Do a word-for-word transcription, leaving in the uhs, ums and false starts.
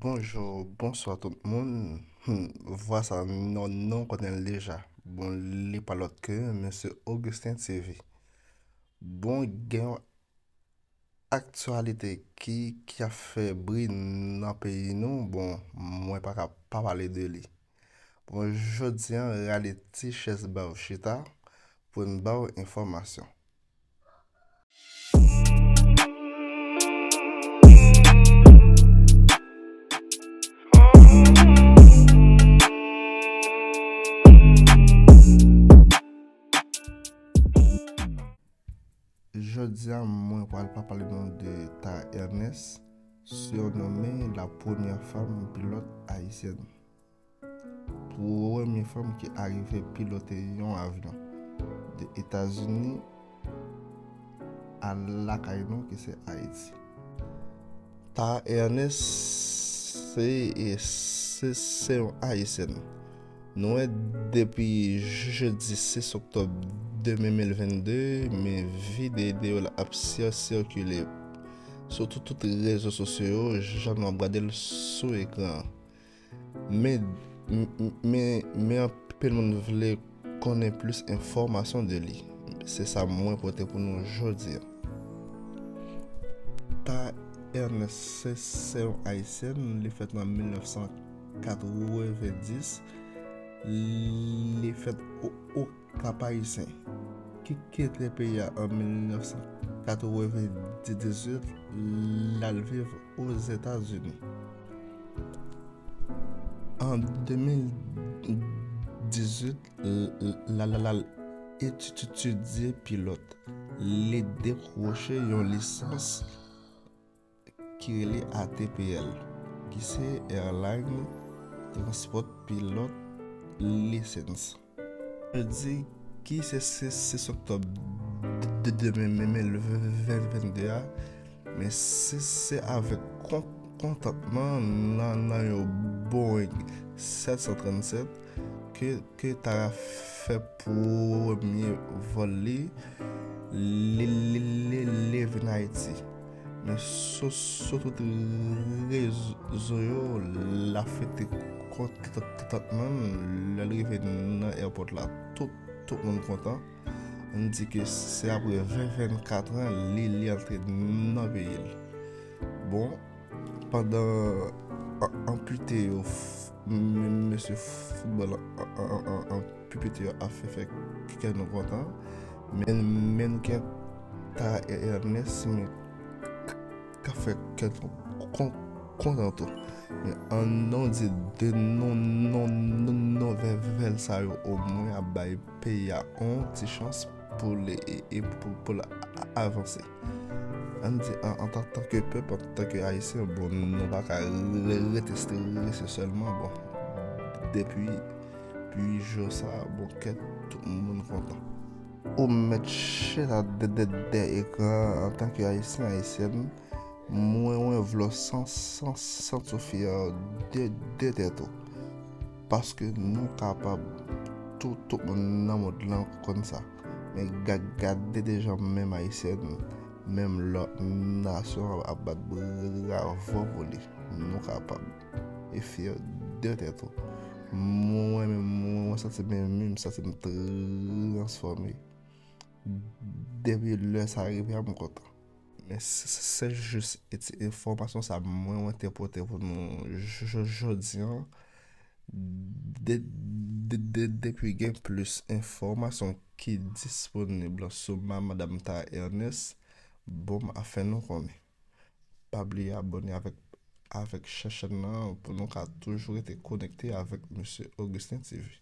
Bonjou, bonswa tout moun. Hmm, vwa sa, nou, nou konnen l deja. Bon, li pa lòt ke Mesye Augustin T V. Bon, gen yon aktyalite ki, ki ap fè bri nan peyi nou. Bon, mwen pa ka pa pale de li. Bon, jodi a, rale ti chèz ba w chita pou n ba w enfòmasyon. Jodi a, mwen pral pa pale nou de Tara Ernest, sirnome la première femme pilote haïtienne. Premye fanm ki arive pilote yon avyon de Etazini a lakay nou ki se Ayiti. Tara Ernest se, e, se, se yon Ayisyèn. Nou wè depi jedi sis oktòb de mil vennde, men videyo l ap sir-, sikile sou tout, tout rezo sosyo yo, jan nou ap gade l sou ekran an. Men, m-, m-, men, men anpil moun vle konnen plis enfòmasyon de li. Se sa mwen pote pou nou jodi a. Tara Ernest se, se yon Ayisyèn, li fèt nan mil nèf san katrevenndis. Li fèt o, o Kap Ayisyen, ki kite peyi a an mil nèf san katrevenndizwit, l al viv Ozetazini. An de mil dizuit, l, l, l, l al etidye pilòt. Li dekwoche yon lisans ki rele A T P L, ki se Airline Transport Pilot License. Yo di ki se, se, se sis oktòb de, de, de mil vennde a, men se, se avèk kon-, kontantman nan, nan yon Boeing sèt san trannsèt ke, ke Tara fè premye vòl li, li, li, li, li vin Ayiti. Men sou, sou tout rezo yo, l ap fete kontantman l lè l rive nan èpòt la. Tout, tout moun kontan. Ann di ke se apre ven, vennkat an, li, li antre nan peyi l. Bon, pandan an, anpite yo, f-, m-, mesye foutbòl an, an, an, an, anpite yo ap fè, fè kè nou kontan, men, men nou gen Tara Ernest, men k-, k-, k ap fè kè nou kon-, kontan tou. Men an nou di de non, non, non, non vè-, vèl sa yo omwen ap bay peyi a on ti chans pou l e, e, e pou, pou l a-, avanse. Ann di, an, antanke pèp, antanke Ayisyen, bon, nou pa ka re-, rete strese sèlman, bon, depi, depi jou sa, bon, kè tout moun kontan. Ou mèt chita dè, dè, dèyè ekran an antanke Ayisyen, Ayisyèn, mwen, mwen vle w san, san, santi w fyè de, de tèt ou. Paske nou kapab, tout, tout moun nan mond lan konn sa. Men ga-, gade de jan menm Ayisyèn, menm lòt nasyon ap bat bravo pou li. Nou kapab. E fyè de tèt ou. Mwen menm, mwen, mwen santi m eme, m santi m transfòme. Depi lè sa rive a, m kontan. Men se, se, se jis ti enfòmasyon sa mwen, mwen te pote pou nou jo-, jodi a. De, de, de, depi gen plis enfòmasyon ki disponib sou ma-, madanm Tara Ernest, bon, m a fè nou konnen. Pa bliye abòne avèk, avèk chè-, chèn nan pou nou ka toujou rete konekte avèk Mesye Augustin T V.